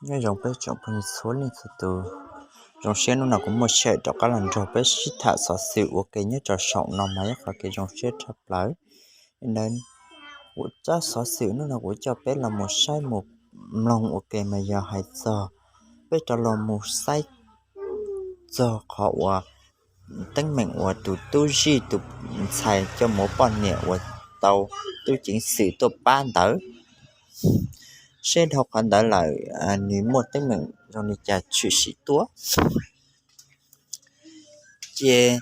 Nyob zoo peb tsoom phooj ywg txhua leej txhua tus, zoo siab hnub no kuv muaj sij hawm rov qab los nrog peb sib tham xov xwm ua ke nyob rau saum no mas yog qhov kev zoo siab tshaj plaws. Ntawd, kuv tsab xov xwm hnub no kuv coj peb los mus saib mus mloog ua ke mas yog hais txog peb rov los mus saib txog qhov uas teeb meem uas tus tub zij tus ntxhais coj mus ua poj niam uas tau tub ceev xwm tuaj pab ntawd. Seb dhau qhov ntawd lawm, nws muaj teeb meem zoo li cas tshwm sim tuaj. Ces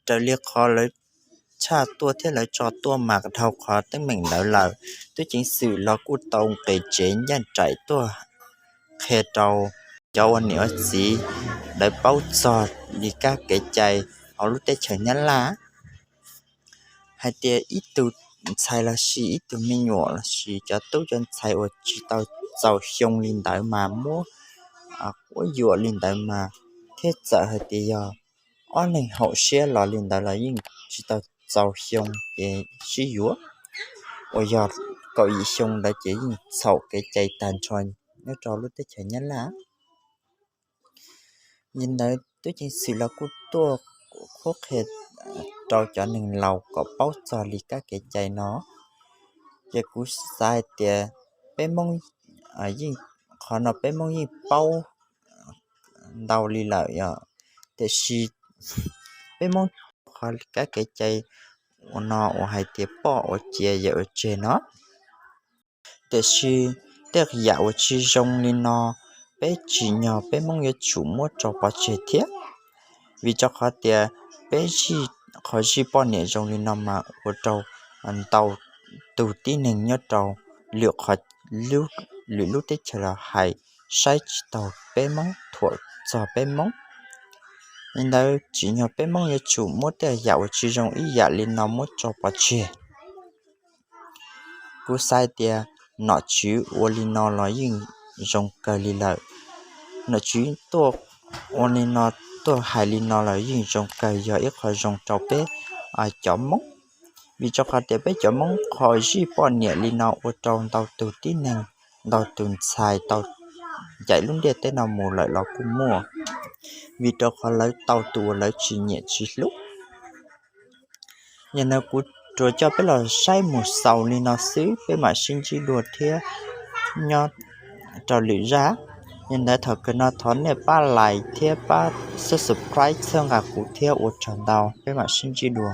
raws li qhov lawv tshaj tuaj thiab lawv tso tuaj mas dhau qhov teeb meem ntawd lawm, tub ceev xwm los kuj tau nqis tsev ncaj nraim tuaj qhia rau cov ua niam ua txiv lawv paub txog li kab kev cai hauv lub teb chaws Nyab Laj hais tias ib tug ntxhais lossis ib tug me nyuam lossis cov tub cov ntxhais uas tsis tau txaus xyoo li ntawd mas muab quab yuam li ntawd mas, thiab txawm hais tias yog ob leeg haum siab los li ntawd los yeej tsis tau txaus xyoo ces sib yuav, uas yog kaum yim xyoo ntawd ces yeej txhaum kev cai tag nrho nyob rau lub teb chaws Nyab Laj. Yog li ntawd tub ceev xwm los kuj tuaj qhuab qhia rau cov neeg laus kom paub txog li kab kev cai no. Ces kuv xav hais tias peb Hmoob, qhov no peb Hmoob yeej paub ntau li lawm os, tiam sis peb Hmoob qhov kab kev cai ua no uas hais tias poj ua cia yawm ua tseg no. Tiam sis tej yam uas tsis zoo li no, peb tsim nyog peb Hmoob yuav tsum muab tso pov tseg thiab. Vim rau qhov tias peb zij, qhov zij poj niam zoo li no mas ua rau ntau tus tib neeg nyob rau lwm qhov, lwm lub teb chaws los hais saib tsis taus peb Hmoob, thuam txog peb Hmoob. Li ntawd tsim nyog peb Hmoob yuav tsum muab tej yam uas tsis zoo ib yam li no muab tso pov tseg. Kuv xav tias nom tswv ua li no los yeej zoo kawg li lawm. Nom tswv tuaj ua li no, tuaj hais li no los yeej zoo kawg, yog ib qho zoo rau peb cov Hmoob. Vim rau qhov tias peb cov Hmoob qhov zij poj niam li no ua rau ntau tus tib neeg, ntau tus ntxhais tau ncaim lub ntiaj teb no mus lawm los kuj muaj, vim rau qhov lawv tau tus uas lawv tsis nyiam tsis hlub. Yog no kuv tsuas coj peb los saib mus xaus li no xwb, peb mam sib ntsib dua thiab nyob rau lwm zaj. Yog ntawd thaum kawg no thov nej pab like thiab pab subscribe txhawb nqa kuv thiab ua tsaug ntau, peb mam sib ntsib dua.